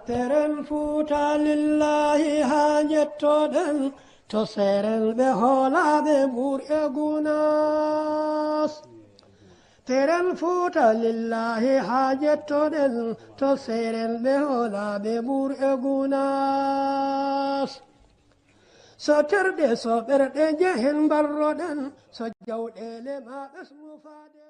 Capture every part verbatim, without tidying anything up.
Teren Fuuta lillaahi haa njettoɗen to seerenɓe hoolaaɓe Mbuur e Gunaas. Teren Fuuta lillaahi haa njettoɗen to seerenɓe hoolaaɓe Mbuur e Gunaas. So terɗe so ɓerɗe njehen mbarroɗen, so jawɗeele ma ɓesmu faade.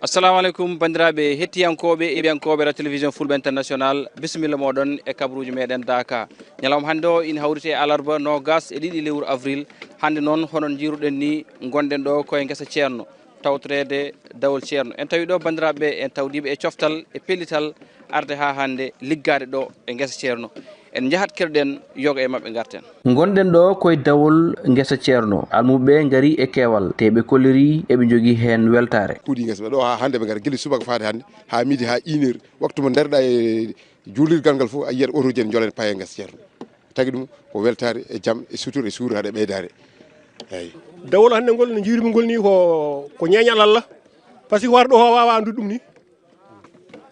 Assalamu aleykum, banndiraaɓe hettiyankooɓe e ɓiyankooɓe radio télévision Fulɓe International, bisimilla mooɗon e kabaruuji meɗen Daaka. Ñalawma hannde o ina hawriti e alarba noogas e ɗiɗi lewru avril. Hannde noon, hono njiiruɗen ni, ngonɗen ɗo ko e ngesa Ceerno, tawtoreede dawol Ceerno. En tawi ɗo banndiraaɓe en tawdiiɓe e coftal e pellital arde haa hannde liggaade ɗo e ngesa Ceerno. En njahat keɗoɗen yoga e maɓɓe ngarten. Ngonɗen ɗo koye dawol ngesa Ceerno. Almuɓe ngari e keewal, te ɓe kolliri eɓe njogii heen weltaare. Kuuɗi ngesa ɓe ɗo haa hannde ɓe ngara gila subaka faade hannde haa midi haa une heure. Waktu mo ndarɗa e juulirgal ngal fof a yiyat otoji en njolen paye ngesa Ceerno. Tagi ɗum ko weltaare e jam e sutur e suuraade e ɓeydaare. Eeyi. Dawol hannde ngol no njiirumi ngol ni ko, ko ñeeñal Allah. Par ce que warɗo o waawa anndude ɗum ni.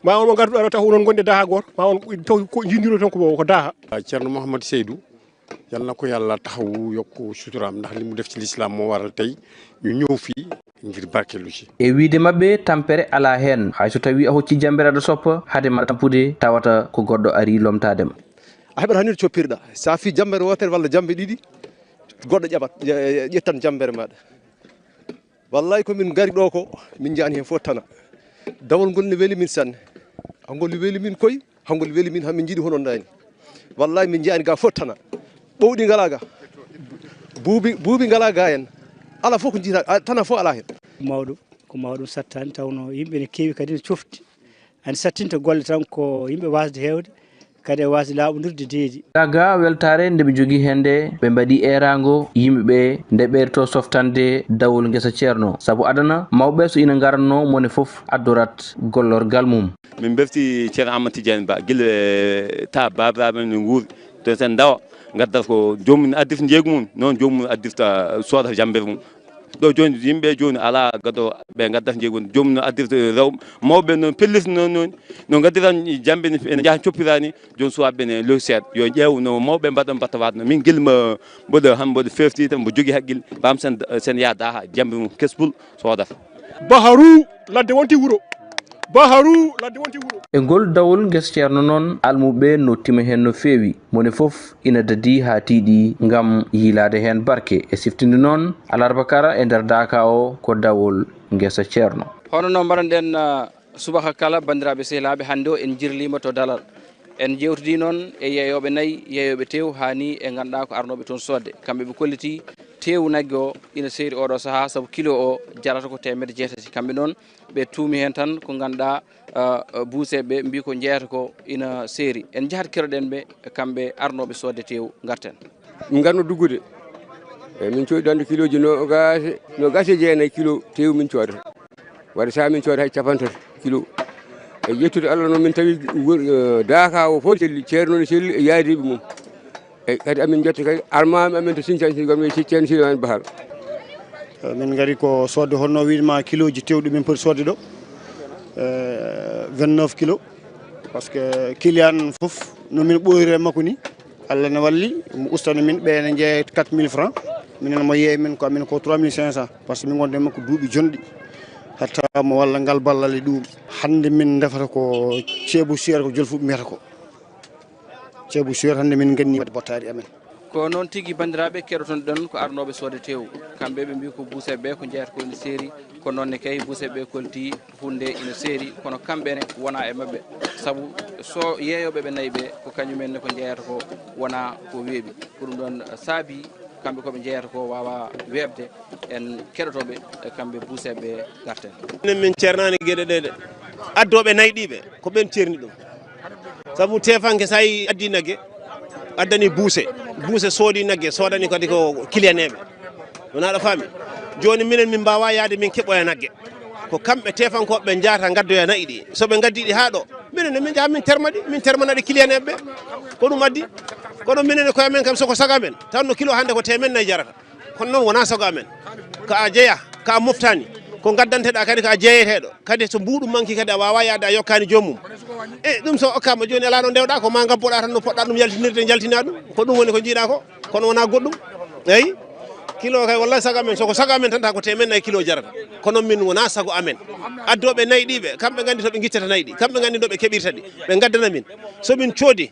Ma on mo ngarduɗo aɗo taw onon ngonde daha goto. Ma on taw ko jindiro tan ko, ko daha. Ceerno Mouhamadou Seydou, yal na ko Yàlla taxawu, yokk suturaam, ndax li mu def ci lislaam moo waral tey ñu ñëw fii ngir barkeelu ci. E wiyde maɓɓe, tampere alaa heen. Hay so tawii a hoccii jammbere aɗa soppa, hade ma tampude, tawata ko goɗɗo arii lomtaade ma. A heɓat hannde coppirɗa. So a fii jammbere wootere walla jammbe ɗiɗi, goɗɗo ƴaɓat, ƴe-, ƴettan jammbere maaɗa. Wallahi ko min ngari ɗo ko, min njaani heen fof tana. Dawol ngol ne weli min sanne. Hangol weli min koy, hangol weli min, hamin njiɗi hono ndayni. Wallahi min njaani ga fof tana. Ɓowɗi ngala ga. Buubi, buubi ngala ga en. Ala fof ko jiita, a, tana fof ala heen. Mawɗo, ko mawɗo sattani, tawno yimɓe ne keewi kadi ne cofti. An sattinta golle tan ko yimɓe wasde heewde, kadi e wasde laaɓondirde deedi. Gaga weltaare nde ɓe njogii heen nde, ɓe mbaɗi eeraango yimɓe ɓe nde ɓeyrto softande dawol ngesa Ceerno. Sabu adana mawɓe so ina ngaratno, mone fof addorat gollorgal mum. Min mbelti Ceerno Amadou Tidiane Ba, gila, eh, ta baabiraaɓe men no nguuri, to sen ndawa, ngaddat ko joomum addirta njeeygu mum, noon joomum addirta, soodata jammbere mum. Ɗo jooni, yimɓe jooni alaa gaddo ɓe ngaddata njeeygu, joomum no addirta rewɓe, mawɓe noon pelliti noon, noon, no ngaddira jammbere ni, ene njaha coppiraani, jooni suwaaɓe ne lowi seeɗa, yo ƴeew no mawɓe mbaɗa, mbaɗta waɗno. Min gila mbo-, mboɗo han, mboɗo feewti tan, mbo jogii haqqille, mbam sen, sen yaha daha jammbere mum kesbul soodata. Baharu, ladde wonti wuro. Baharu, ladde wonti wuro. E ngol dawol ngesa Ceerno noon, almuɓe nottima heen no feewi. Mone fof ina dadi haa tiiɗi ngam yiilaade heen barke. E siftinde noon, alarba kala e nder Daaka o ko dawol ngesa Ceerno. Hono no mbaɗanɗen, ah, subaka kala, banndiraaɓe sehilaaɓe, hannde o en jirliima to Dalal. En njeewtidii noon e yeeyooɓe nayi, yeeyooɓe teew, haa ni e ngannduɗaa ko arnooɓe toon soodde. Kamɓe ɓe kolliti teewu nagge o ina seeri oɗo sahaa, sabu kilo o jarata ko teemedde jeetati. Kamɓe noon ɓe tuumi heen tan ko ngannduɗaa, ah, buuseeɓe ɓe mbii ko njeeyata ko ina seeri. En njahat keɗoɗen ɓe, kamɓe arnooɓe soodde teewu, ngarten. Min ngarno duggude. Eyi, min coodi ɗo hannde kilooji noogaas, noogaas e jeenayi kilo teewu min coodata. Waɗi sahaa min cooda hay cappanɗe tati kilo. E yettude Allah noon min tawi wor-, eh, Daaka o fof selli, Ceerno ne selli e yaadiiɓe mum. Eyi, kadi amin njetti kadi almaami amen to Sinthiane, si gam e Ceerno Souleymane Baal. Eh, min ngari ko soodde honno wiide ma kilooji teew ɗo min poti soodde ɗo. Eh, vingt-neuf kilo. Par ce que client fof no min ɓooyri e makko ni. Allah ne walli, mo ustano min, ɓe ne jeeya quatre mille francs. Minen mo yeeya min ko amin ko trois mille cinq cents. Par ce que min ngonde makko duuɓi jonɗi. Hatta mo walla ngal ballal e ɗum. Hannde min ndefata ko ceebu seeɗa ko jolfuɓe mbiyata ko. Ceebu seeɗa hannde min nganni waɗde bottaari amen. Ko noon tigi, banndiraaɓe, keɗoton ɗon ko arnooɓe soodde teew. Kamɓe ɓe mbii ko buuseeɓe ɓe ko njeeyata ko ene seeri. Ko noon ne kay, buuseeɓe ɓe kolti huunde ina seeri, kono kamɓe ne wonaa e maɓɓe. Sabu so yeeyooɓe ɓe nayi ɓe, ko kañumen ne ko njeeyata ko wonaa ko weeɓi. Ko ɗum ɗoon saabi kamɓe ko ɓe njeeyata ko waawaa weeɓde. En keɗotooɓe, e kamɓe buuseeɓe ɓe ngarten. Minen min ceernaani geɗe ɗe de. Addooɓe nayi ɗi ɓe, ko ɓeen ceerni ɗum. Sabu teefanke so a addii nagge, addani buuse. Buuse soodi nagge, soodani kadi ko kiliyaneeɓe. Wonaa ɗo faami. Jooni minen min mbaawaa yahde min keɓoya nagge. Ko kamɓe teefankooɓe ɓe njahata ngaddoya nayi ɗi. So ɓe ngaddii ɗi haa ɗo, minen ne min njaha min terma ɗi, min termana ɗi kiliyaneeɓe ɓe. Ko ɗum addi. Kono minen e koye amen kam so ko sago amen, tan no kilo hannde ko teemeɗɗe nayi jarata. Kono noon wonaa sago amen. Ka a jeyaa, ka a moftaani, Ko gaddanteɗaa kadi ko a jeeyeteeɗo. Kadi so mbuuɗu manki kadi a waawaa yahde a yokkaani joomum. E ɗum so okkaama jooni alaa ɗo ndewɗaa ko ma ngabboɗaa tan no poɗɗaa ɗum yaltinirde njaltinaa ɗum. Ko ɗum woni ko njiiɗaa ko. Kono wonaa goɗɗum. Eyi. Kilo kay wallahi sago amen, so ko sago amen tan tawa ko teemeɗɗe nayi kilo jarata. Kono min wonaa sago amen. Addooɓe nayi ɗi ɓe, kamɓe nganndi to ɓe ngiccata nayi ɗi. Kamɓe nganndi ɗo ɓe keɓirta ɗi. Ɓe ngaddana min. So min coodi,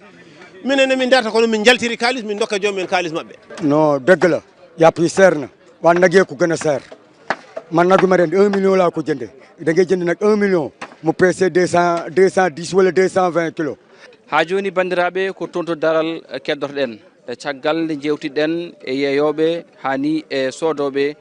minen ne min darta kono min njaltiri kaalis, min ndokka joomum en kaalis maɓɓe. No, dëgg la. Yàpp yi seer na. Waa nag yee ko gën a seer. Man nag bi ma ren un million laa ko jënde. Da ngay jënd nag un million. Mu peese deux cent, deux cent dix wala deux cent vingt kilos. Haa jooni, banndiraaɓe, ko toon to daral keddoto-ɗen. E caggal nde njeewti-ɗen e yeeyooɓe, haa ni e soodooɓe,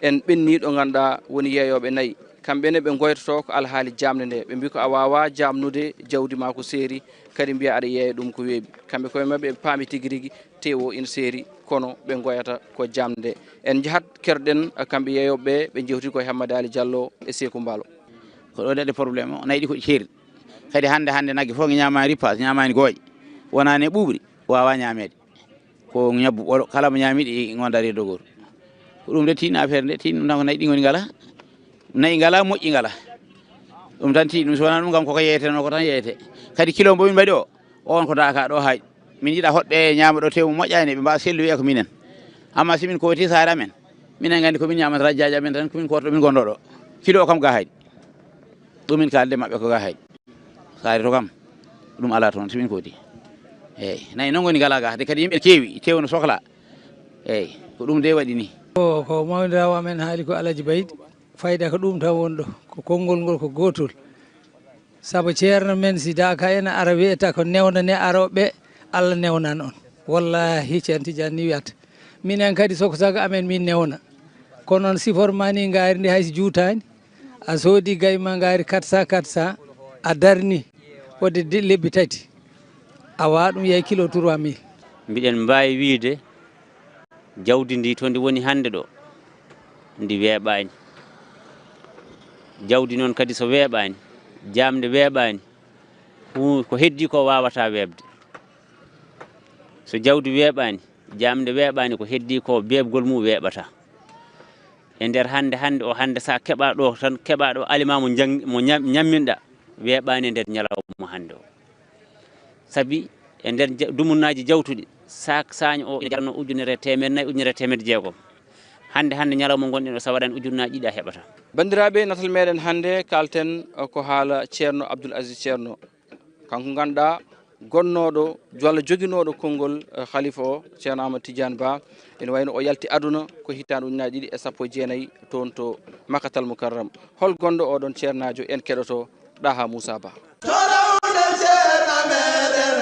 en ɓenni ɗo ngannduɗaa woni yeeyooɓe nayi. Kamɓe ne ɓe ngoytoto ko alhaali jaamnde nde. Ɓe mbii ko a waawaa jaamnude jawdi maa ko seeri, kadi mbiyaa aɗa yeeya ɗum ko weeɓi. Kamɓe koye maɓɓe ɓe paami tigi rigi teewo ina seeri, kono ɓe ngoyata ko jaamnde nde. En njahat keɗoɗen kamɓe yeeyooɓe ɓe, ɓe njeewti ko e Hammadi Ali Jallo e Seeku Mbaalo. Ko ɗo daɗde problème o, nayi ɗi ko ɗi ceeri. Kadi hannde, hannde nagge fof ñaamaani ripaas, ñaamaani gooƴe. Wonaani e ɓuuɓri, waawaa ñaameede. Ko ñabbu ɓolo, kala mo ñaami ɗi ngonda reedo gooto. Ko ɗum de tiiɗno affaire nde, tiiɗno ɗum tan ko nayi ɗi ngoni ngalaa. Nayi ngalaa, moƴƴi ngalaa. Ɗum tan tiiɗi ɗum, so wonaa ɗum kam koko yeeyetenoo ko tan yeeyetee. Kadi kilo mbo min mbaɗi o, o on ko daaka ɗo haaƴi. Min njiɗa hoɗɓe ñaama ɗo tew moƴƴaani, ɓe mbaawa sellude ko minen. Amma si min kooti saare amen, minen nganndi ko min ñaamata rajjaaji amen tan, ko min kootoo min ngondoo ɗo. Kilo o kam ga haaƴi. Ɗum min kaalde maɓɓe ko ga haaƴi. Saare to kam, ɗum alaa toon, so min kooti. Eey, nayi noon ngoni ngalaa ga, de kadi yimɓe keewi, tew no sohlaa. Eey, ko ɗum de waɗi ni. Ko, ko mawniraawo amen haali ko Alhaji Baydi, fayda ko ɗum tan woni ɗo, ko konngol ngol ko gootol. Sabu ceerno men si daaka ena ara wiyata ko newnane arooɓe, Allah newnan on. Wallahi Ceerno Tijaan ni wiyata. Minen kadi soko sago amen min newna. Kono noon siforma ni ngaari ndi hay so juutaani, a soodi gay ma ngaari quatre cents, quatre cents, a darni, wonde de-, lebbi tati, a wawa ɗum yahay kilo trois mille. Mbiɗen mbaawi wiyde jawdi ndi to ndi woni hannde ɗo, ndi weeɓaani. Jawdi noon kadi so weeɓaani, jaamnde weeɓaani, hu-, ko heddii ko waawataa weeɓde. So jawdi weeɓaani, jaamnde weeɓaani, ko heddii ko beeɓgol mum weeɓataa. E nder hannde, hannde o, hannde sa keɓaa ɗo tan, keɓaa ɗo aliment mo njang-, mo ñam-, ñamminɗaa, weeɓaani e nder ñalawma hannde o. Sabi e nder ja-, dumunnaaji jawtuɗi, saak saañ o ina jarno ujunere e teemedde nayi, ujunere e teemedde jeegom. Hannde, hannde ñalawma ngonɗen o, so a waɗaani ujunnaaji ɗiɗi a heɓataa. Banndiraaɓe, natal meɗen hannde kaalten, eh, ko haala Ceerno Abdoul Aziz Ceerno. Kanko ngannduɗaa gonnooɗo, walla joginooɗo konngol, eh, Khalifa o, Ceerno Ahmad Tidiane Ba, ina wayno o yalti aduna ko hitaande ujunnaaji ɗiɗi e sappo e jeenayi toon to Makkatal Mukarram. Hol gonɗo oɗon ceernaajo? En keɗoto Ɗaha Muusa Ba. To rawde ceerno meɗen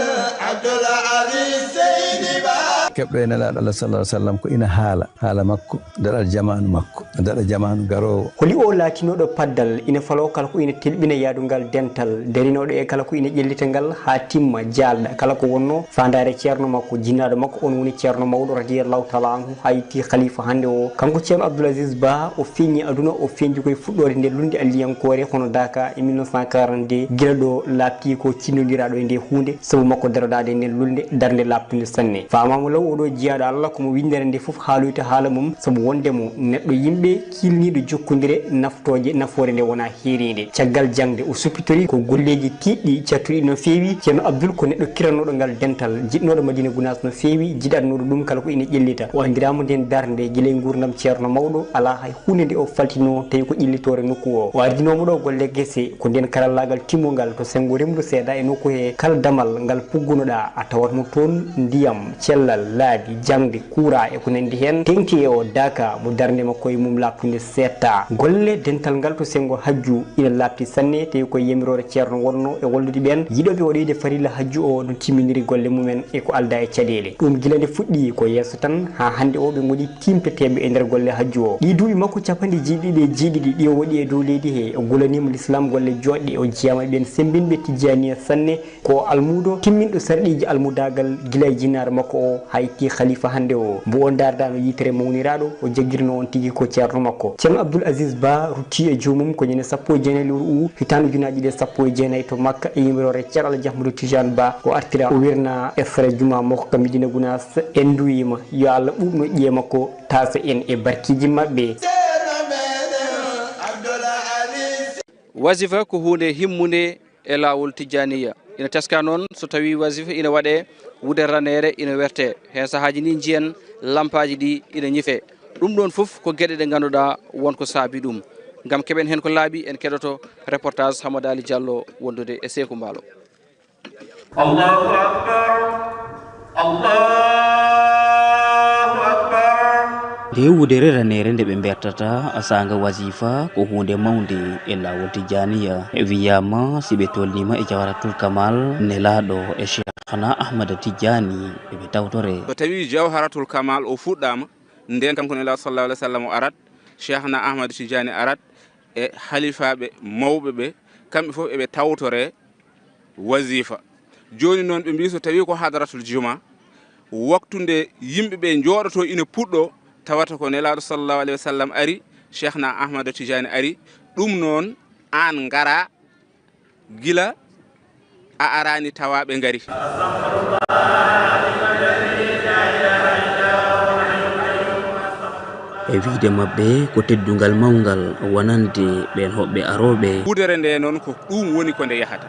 Abdoul Aziz Seydi Ba. Keɓɗo e Nelaaɗo Allah sallallahu alaihi wasallam ko ina haala, haala makko, daɗal jamaanu makko, daɗa jamaanu garoowo. Holi o laatinooɗo paddal, ina faloo kala ko ina telɓina yaadungal dental, darinooɗo e kala ko ina ƴellita ngal haa timma, jaalɗa kala ko wonnoo faandaare ceerno makko, jinnaaɗo makko, on woni Ceerno Mawɗo radiyallahu taala anhu, haa yettii Khalifa hannde o. Kanko Ceerno Abdoul Aziz Ba, o feeñi aduna, o feeñi ko e fuɗɗoode nde lulnde alliyankoore hono Daaka e mille neuf cent quarante-deux, gila ɗo laaɓti ko cinnondiraaɗo e nde huunde, sabu makko darodaade e nden lulnde, darnde laaɓtunde sanne. Faamaama law, oɗo jiyaaɗo Allah, ko mo winndere nde fof haaloyta haala mum, sabu wonde mo neɗɗo yimɓe, kiilniiɗo jokkondire, naftooje, nafoore nde wonaa heereende. Caggal jaŋde, o suppitori ko golleeji tiiɗɗi, cattuɗi no feewi. Ceerno Abdul ko neɗɗo kiranooɗo ngal dental, jiɗnooɗo Madina Gunaas no feewi, jiɗatnooɗo ɗum kala ko ina ƴellita. O anndiraama ndeen darnde gila e nguurndam Ceerno Mawɗo, alaa hay huunde nde o faltinoo, tawi ko ƴellitoore nokku o. O ardinooma ɗo golle gese, ko ndeen karallaagal timmungal to senngo remru seeɗa e nokku he. Kala damal ngal puggunoɗaa, a tawat mo toon, ndiyam, cellal, laabi, jaŋde, kuuraa e ko nanndi heen. Teeŋti e o Daaka mo darnde makko e mum laaɓtunde seettaa. Golle dental ngal to senngo Hajju ina laaɓti sanne, tawi ko e yamiroore Ceerno wonnoo e wallude ɓeen yiɗooɓe waɗoyde farilla Hajju o no timminiri golle mumen e ko aldaa e caɗeele. Ɗum gila nde fuɗɗii ko yeeso tan, haa hannde o ɓe ngoni tiimteteeɓe e nder golle Hajju o. Ɗii duuɓi makko cappanɗe jeeɗiɗi e jeeɗiɗi ɗi o waɗi e dow leydi he, o gulaniima Lislaam golle jooɗɗe, o jeyaama e ɓeen semmbinɓe Tijjaaniya sanne. Ko o almuudo timminɗo sarɗiiji almudaagal gila e jinnaare makko o haa yettii Khalifa hannde o. Mbo o ndaardaano yitere mawniraaɗo, o jaggirnoo on tigi ko ceerno makko. Ceerno Abdul Aziz Ba ruttii e joomum ko ñande sappo e jeenayi lewru u, hitaande ujunaaji ɗiɗi e sappo e jeenayi to Makka e yamiroore Ceerno Alhaji Ahmadu Tijaan Ba. O artiraa, o wirnaa e sara jumaa makko ka Medina Gunaas. En nduwiima, yo Allah ɓuuɓnu ƴi'e makko, taasa en e barkiiji maɓɓe. Ceerno meɗen Abdul Wasifa ko huunde himmunde e laawol Tijjaaniya. Ina teska noon, so tawii wasifa ina waɗee, wudere raneere ina wertee. Heen sahaaji nii njiyen lampaaji ɗi ina ñifee. Ɗum ɗoon fof ko geɗe ɗe ngannduɗaa won ko saabi ɗum. Ngam keɓen heen ko laaɓi, en keɗoto reportage Hamada Ali Diallo wondude e Seeku Mbaalo. Allahu Akbar. Allahu Akbar. Nde wudere raneere nde ɓe mbertata saanga wasifa ko huunde mawnde e laawol Tijjaaniya. Wiyaama si ɓe tolniima e Jawharatul Kamal nelaaɗo e Cheikhna Ahmada Tijjaani, ɓe tawtore. So tawii Jawharatul Kamal o fuɗɗaama, ndeen kanko nelaaɗo sallallahu alaihi wasallam o arat, Cheikhna Ahmada Tijjaani arat, e halifaaɓe mawɓe ɓe, kamɓe fof eɓe tawtore wasifa. Jooni noon ɓe mbii so tawii ko hadratul juma, waktu nde yimɓe ɓe njooɗotoo ina puɗɗoo, tawata ko nelaaɗo sallallahu alaihi wasallam ari, Cheikhna Ahmada Tijjaani ari, ɗum noon aan ngara gila a araani tawa ɓe ngari. E wiyde maɓɓe ko teddungal mawngal wonande ɓeen hoɓɓe arooɓe. Wudere nde noon ko ɗum woni ko nde yahata.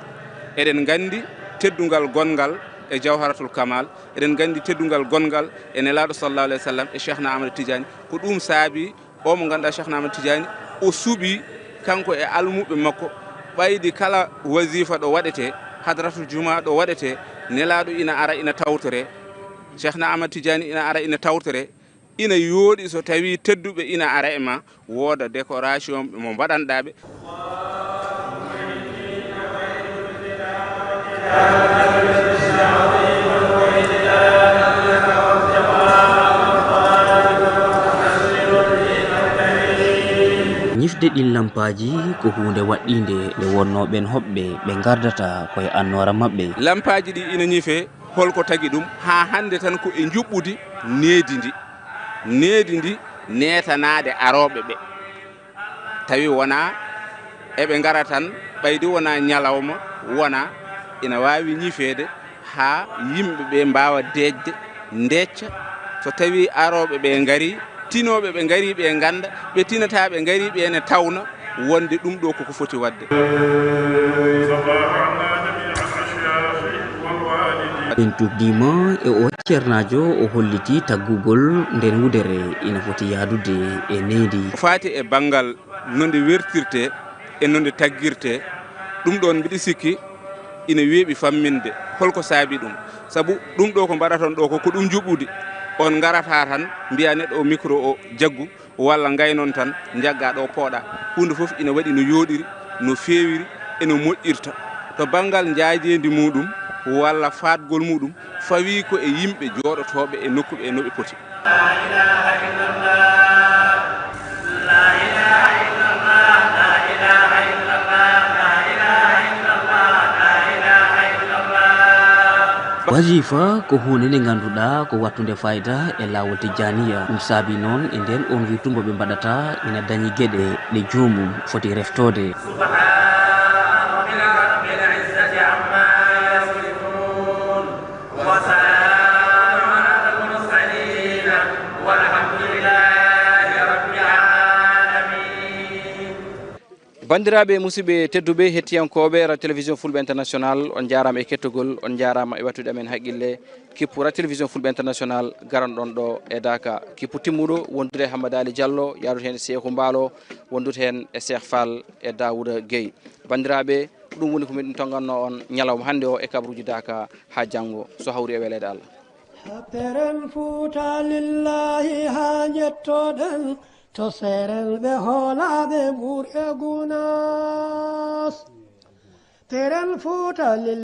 Eɗen nganndi teddungal gonngal e Jawharatul Kamal, eɗen nganndi teddungal gonngal e Nelaaɗo sallallahu alaihi wasallam e Cheikhna Ahmad Tidiane. Ko ɗum saabi o mo ngannduɗaa Cheikhna Ahmad Tidiane, o suɓi kanko e almuɓɓe makko, ɓaydi kala wasifa ɗo waɗetee, hadratul juma ɗo waɗetee, Nelaaɗo ina ara ina tawtore, Cheikhna Ahmad Tidiane ina ara ina tawtore, ina yooɗi so tawii tedduɓe ina ara e ma, wooda décoration mo mbaɗanɗaa ɓe. Ñifde ɗin lampaaji ko huunde waɗɗiinde nde wonnoo ɓeen hoɓɓe ɓe ngardata koye annoora maɓɓe. Lampaaji ɗi ina ñifee, holko tagi ɗum? Haa hannde tan ko e njuɓɓudi needi ndi. Needi ndi neetanaade arooɓe ɓe. Tawi wonaa eɓe ngara tan, ɓaydi wonaa ñalawma, wonaa, ina waawi ñifeede haa yimɓe ɓe mbaawa deeƴde, ndeecca. So tawii arooɓe ɓe ngari, tinooɓe ɓe ngari ɓe ngannda, ɓe tinataa ɓe ngari ɓe ne tawna wonde ɗum ɗo koko foti waɗde. En tuugdiima e o ceernaajo, o holliti taggugol nden wudere ina foti yaadude e nehdi. Ko faati e banngal no nde wertirtee e no nde taggirtee, ɗum ɗoon mbiɗa sikki ina weeɓi famminde. Holko saabi ɗum? Sabu ɗum ɗo ko mbaɗaton ɗo ko, ko ɗum njuɓɓudi. On ngarataa tan mbiya neɗɗo o micro o jaggu, walla ngaynon tan njaggaa ɗo pooɗaa. Huunde fof ina waɗi no yooɗiri, no feewiri, e no moƴƴirta. To banngal njaajeendi muuɗum walla faatgol muuɗum, fawii ko e yimɓe jooɗotooɓe e nokku ɓe no ɓe poti. Wasifa ko huunde nde ngannduɗaa ko wattunde fayda e laawol Tijjaaniya. Ɗum saabi noon e nder on wirtu mbo ɓe mbaɗata ina dañi geɗe ɗe joomum foti reftoode. سبحان ربك رب العزة عما يصفون. وسلام على المرسلين. والحمد لله رب العالمين. Banndiraaɓe, musidɓe tedduɓe, hettiyankooɓe Radio Télévision Fulɓe International, on njaaraama e kettogol, on njaaraama e wattude amen haqqille. Kippu Radio Télévision Fulɓe International, garanɗon ɗo e Daaka. Kippu timmuɗo, wondude e Hammada Ali Diallo, yaadude heen e Seeku Mbaalo, wondude heen e Cheikh Fall e Daouda Gueye. Banndiraaɓe, ko ɗum woni ko miɗen tonngannoo on ñalawma hannde o e kabaruuji Daaka. Haa janngo, so hawri e weleede Allah. Haɓɓeren Fuuta lillaahi haa njettoɗen to seerel ɓe hoolaaɓe Mbuur e Gunaas. Teren Fuuta lillaahi